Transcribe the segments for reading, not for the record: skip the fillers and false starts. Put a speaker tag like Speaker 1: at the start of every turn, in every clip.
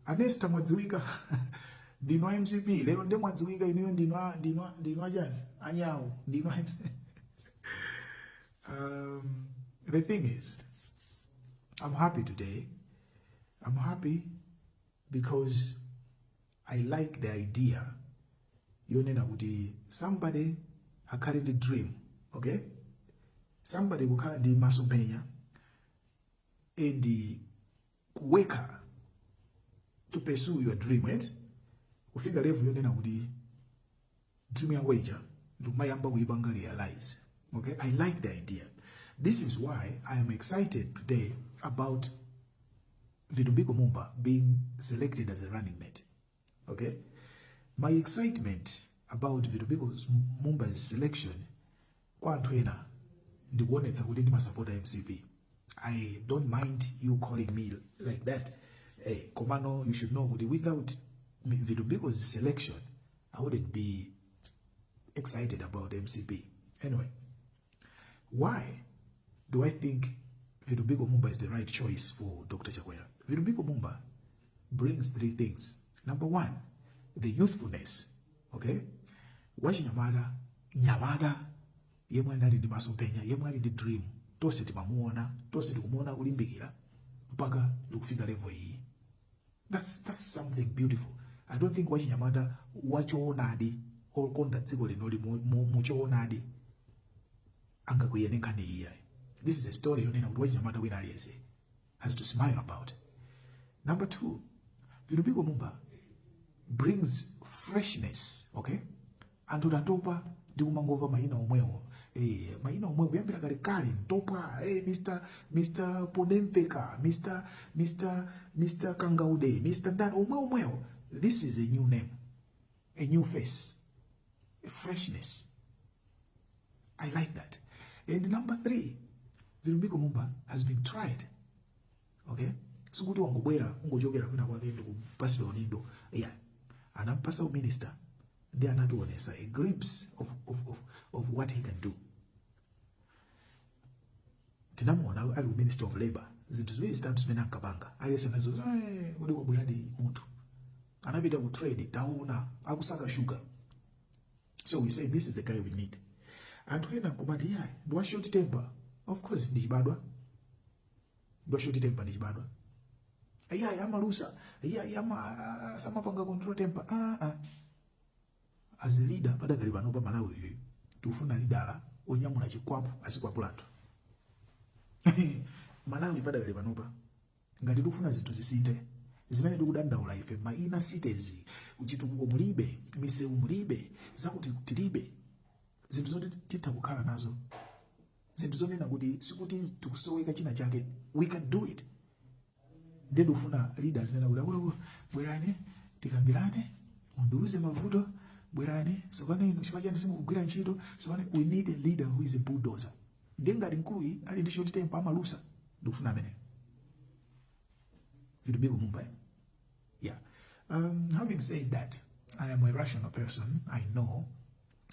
Speaker 1: Anesta, mwadziwika ndinu a MCP lero, nde mwadziwika inuyo ndinu ndinu achani, anyawu, ndinu a. The thing is, I'm happy today. I'm happy because I like the idea yonena kuti somebody akhale ndi dream, okay? Somebody kukhala ndi masomphenya and kuweka to pursue your dream, right? Kufika level yonena kuti dream yako ija ndikumayamba kuipanga realize, okay? I like the idea. This is why I am excited today about Vitumbiko Mumba being selected as a running mate, okay? My excitement about Vitumbiko Mumba's selection, kwa anthu ena ndikuonetsa kuti ndimasapota MCP. I don't mind you calling me like that. Hey, komano you should know kuti without Vitumbiko's selection, I wouldn't be excited about MCP. Anyway, why do I think Vitumbiko Mumba is the right choice for Dr. Chakwera? Vitumbiko Mumba brings three things. Number one, the youthfulness, okay? Wachinyamata, nyamata yemwe anali ndi masomphenya, yemwe ali ndi dream, tonse timamuona, tonse tikumuona kulimbikira mpaka ndikufika level iyi. That's something beautiful. I don't think wachinyamata wachoonadi, okonda dziko linoli muchoonadi, angakwiye nkhani iyi. This is a story yonena kuti wachinyamata wina aliyense has to smile about. Number two, Vitumbiko Mumba brings freshness, okay? Anthu tatopa ndi kumangomva mayina omwewo, mayina omwewo kuyambira kalekale, Mtopa, Mr Ponemveka, Mr Kangaude, Mr ndani, omwe omwewo. This is a new name, a new face, a freshness. I like that. And number three, Vitumbiko Mumba has been tried, okay? Sikuti wangobwera, ungochokera kwina kwake ndikupasidwa udindo. Yeah, anampasa uminister ndi anationesa a glimpse of what he can do. Tinamuona ali ku Minister of Labor, zinthu ziwiri zitatu zimene ankapanga, aliyense nazo, "Kodi kwabweradi munthu." Anapita ku Trade, taona akusaka sugar. So we say this is the guy we need. Anthu ena nkumati, "Iyayi, ndi wa short temper." Of course, ndi chibadwa, ndi wa short temper, ndi chibadwa. "Iyayi, amalusa, iyayi, ama samapanga control temper." Ah, ah. As a leader padakali pano pa Malawi uyu, tikufuna leader onyamula chikwapu, azikwapula anthu. Malawi padakali panopa, ngati tikufuna zinthu zisinthe zimene tikudandaula ife, ma inner cities chitukuko mulibe, misewu mulibe, zakuti tilibe, zinthu zoti titha kukhala nazo, zinthu zonena kuti sikuti tikusoweka china chake, we can do it. Ndiye tikufuna leaders nena kuti, "Akuluakulu, bwerani tikambirane, mundiuze mavuto, bwerani sopano inu, chifukwa chani simukugwira ntchito sopano?" We need a leader who is a bulldozer. Ndiye ngati mkuluyi ali ndi short temper, amalusa, ndikufuna ameneyo, Vitumbiko Mumba. Yeah. Having said that, I am a rational person. I know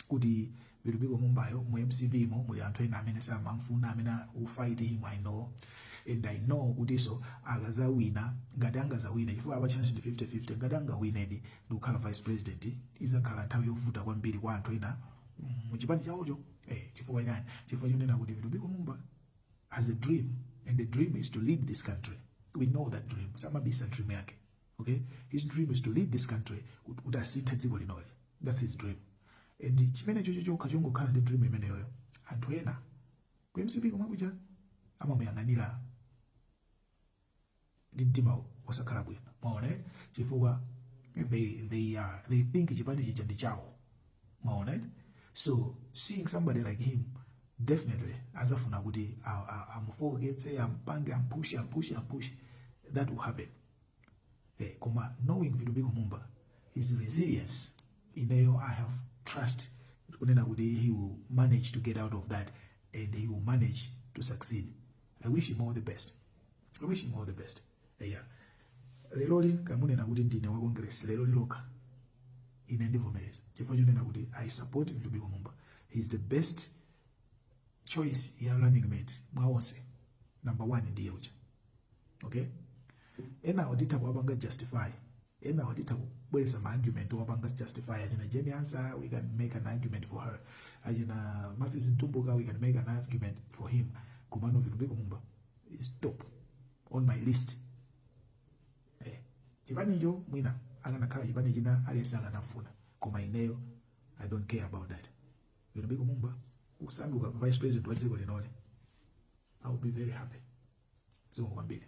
Speaker 1: kuti Vitumbiko Mumbayo, mu MCP mo muli anthu ena amene samamfuna, amene will fight him. I know, and I know kutinso akazawina, ngati angazawine, chifukwa apa chance ndi 50-50, ngati angawinedi ndikukhala vice president, izakhala nthawi yovuta kwambiri kwa anthu ena muchipani chawocho. Chifukwa chani? Chifukwa chonena kuti Vitumbiko Mumba has a dream, and the dream is to lead this country. We know that dream. Samabisa dream yake, okay? His dream is to lead this country, kuti asinthe dziko linoli. That's his dream. And chimene chocho chokha, chongokhala ndi dream imeneyoyo, anthu ena ku MCP komwe kuja amamuyang'anira ndi mtima osakhala bwino, mwaona, eh? Chifukwa they think chipani chija ndi chawo, mwaona, eh? So seeing somebody like him, definitely azafuna kuti amufoketse, ampange, ampushe, ampushe, ampushe. That will happen. Koma knowing Vitumbiko Mumba, his resilience, ineyo I have trust kunena kuti he will manage to get out of that and he will manage to succeed. I wish him all the best. I wish him all the best. Yeah. Leroli kamunena kuti ndine wa Congress, lero lilokha ine ndivomereza, chifukwa chonena kuti I support Vitumbiko Mumba. He is the best choice ya running mate mwa onse. Number one ndiye uja, okay? Enawo titha kuwapanga justify, enawo titha kubweretsa ma argument owapanga justify. Achina Jane Ansah, we can make an argument for her. Achina Matthews Mtumbuka, we can make an argument for him. Komano Vitumbiko Mumba is top on my list. Chipanicho mwina akanakhala chipani china, aliyense akanafuna, koma ineyo I don't care about that. Vitumbiko Mumba kusanduka vice president wa dziko linoli, I will be very happy. Zikomo kwambiri.